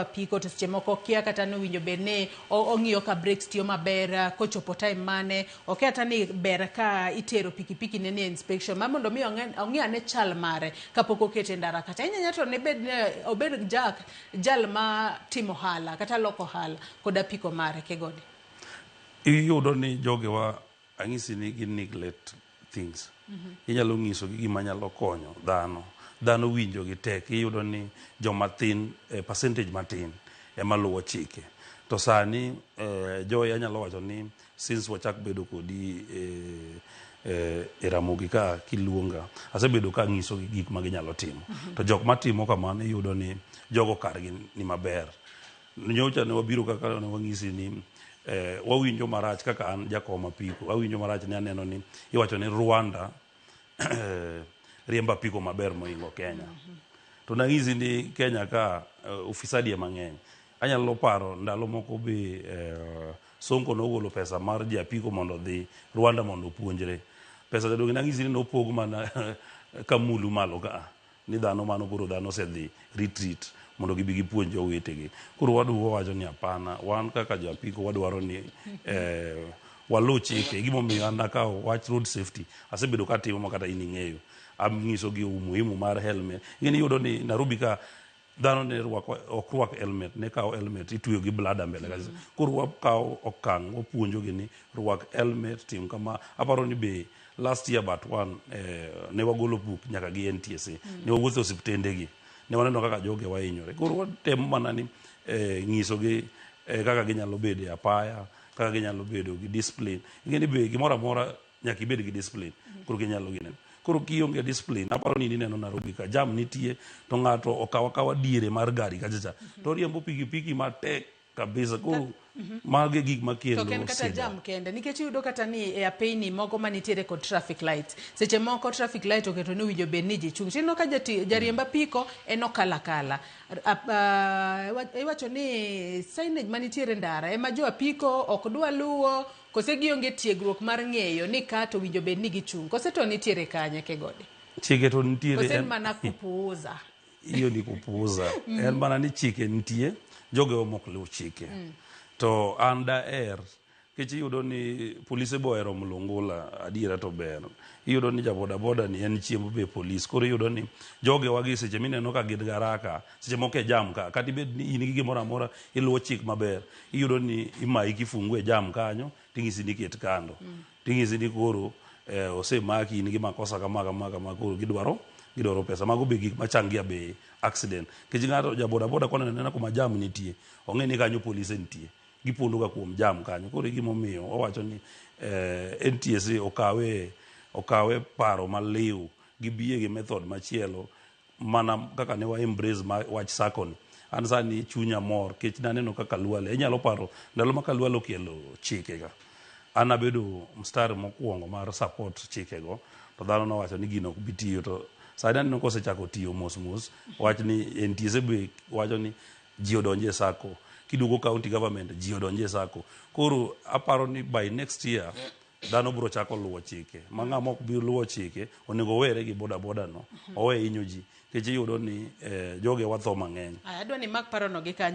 Apiko to seche moko okia kata ni owinjo bed ni ong'iyo ka brakes tiyo maber kochopo time mane, okia kata ni ber ka itero pikipiki ne ni e inspection mar mondo mi ong'i ane chal mare kapok okete e ndara kacha. Inyanya to ne bed ni obed jak jal ma timo ohala kata loko ohala kod apiko mare Kegode. Iyudo ni jogewa Ang'isi ni gi neglect things. Inyalo nyisogi gima nyalo konyo dhano. Dhano winjo gi tek. Iyudo ni joma thin, eh, percentage matin ema luwo chike. To sani eh, Joy anyalo wacho ni since wachak bedo kodi eh, eh, e Ramogi ka kiluonga, asebedo ka ang'isogi gik ma ginyalo timo. To jok matimo kamano iyudo ni jogo kargi ni maber. Nyocha ne wabiro kaka ne wang'isi ni eh, wawinjo marach kaka an jakom apiko awinjo marach ni aneno ni iwacho ni Rwanda riembo apiko maber mohingo Kenya. To nang'isi ni Kenya ka ufisadi ema ng'eny. Anyalo paro ndalo moko be Sonko nogolo pesa mar ji apiko mondo odhi Rwanda mondo opuonjre. Pesa cha donge nang'isi ni nopog mana kamulu malo ka. Ni dhano mano koro dhano osedhi retreat mondo gibi gipuonj jowetegi. Koro waduogo wawacho ni hapana, wan kaka jo apiko wadwaro ni eh, waluw chike. Gimomiyo an nakawo wach road safety asebedo katimo ma kata in ing'eyo. Ang'isogi umuhimu mar helmet. Ing'eni iyudo ni Nairobi ka dhano ne rwako ok rwak helmet, ne kawo helmet itweyo gi blada mbele kacha. Koro wakawo okang' wapuonjogi ni rwak helmet, tim kama. Aparo ni be last year but one ne wagolo buk nyaka gi NTSA. Ne wawuotho e osiptende gi. Ne waneno kaka joge wahinyore. Koro watemo mana ni nyisogi kaka ginyalo bedo e apaya, kaka ginyalo bedo gi discipline. Ing'e ni be gimoro amora nyaka ibed gi discipline. Koro ginyalo gineno. Koro kionge discipline, aparo ni in ineno Nairobi ka jam nitie to ng'ato okaw akawa diere mar gari kacha cha to oriembo pikipiki matek kabisa. Koro mago e gik makelo To ok en kata shida. jam kende nikech iyudo kata ni e apeyni moko manitiere kod traffic lights seche moko traffic light oketo ni owinjo bed ni ji chung' tineno ka jati, jariemb apiko en okalo akala iwacho ni signage manitiere e ndara ema jo apiko ok dwa luwo kose gionge tiegruok mar ng'eyo ni ka to owinjo bed ni gichung' kose to nitiere kanye Kegode Chike to nitiere kose en en- mana kupuuza hiyo ni kupuuza. En mana ni chike nitie, jogo ema ok luw chike. To an daher nikech iyudo ni polise be ohero mlungula, adiera to ber. Iyudo ni ja boda boda ni en chiemb be polis. Koro iyudo ni jogewa gi seche mineno ka gin garaka, seche moko e jam ka, kata ibed ni in gi gimoro amora iluwo chik maber, iyudo ni imayi kifungu e jam kanyo, ting'isi ni ket kando. Ting'isi ni koro osemaki in gi makosa kama kama kama koro gidwaro gidwaro pesa. Mago be gik machangia be accident. Nikech ng'ato ja boda boda koneno anena kuma jam nitie, ong'e ni kanyo polise nitie. Gipondo ga kuom jam kanyo. Koro e gima omiyo wawacho ni NTSA okawe okawe paro maliw gibiye gi method machielo mana kaka ne wa embrace ma wach sacco ni. An sani chunya mor kech naneno kaka Khalwale, inyalo paro ndalo ma Khalwale okelo chike ka. An abedo mstari mokwongo mar support chike go to dhano nowacho ni gino ok bi tiyo to sani aneno kosechako tiyo mos mos wach ni NTSA be wacho ni ji odonje e sacco. Kiduogo county government ji odonje e sacco. Koro aparo ni by next year dhano biro chako luwo chike. Ma ng'ama ok bi luwo chike onego owere gi boda boda no, owe hinyo ji. Nikech iyudo ni joge watho mang'eny. Aya, adwa ni imak parono gi kanyo.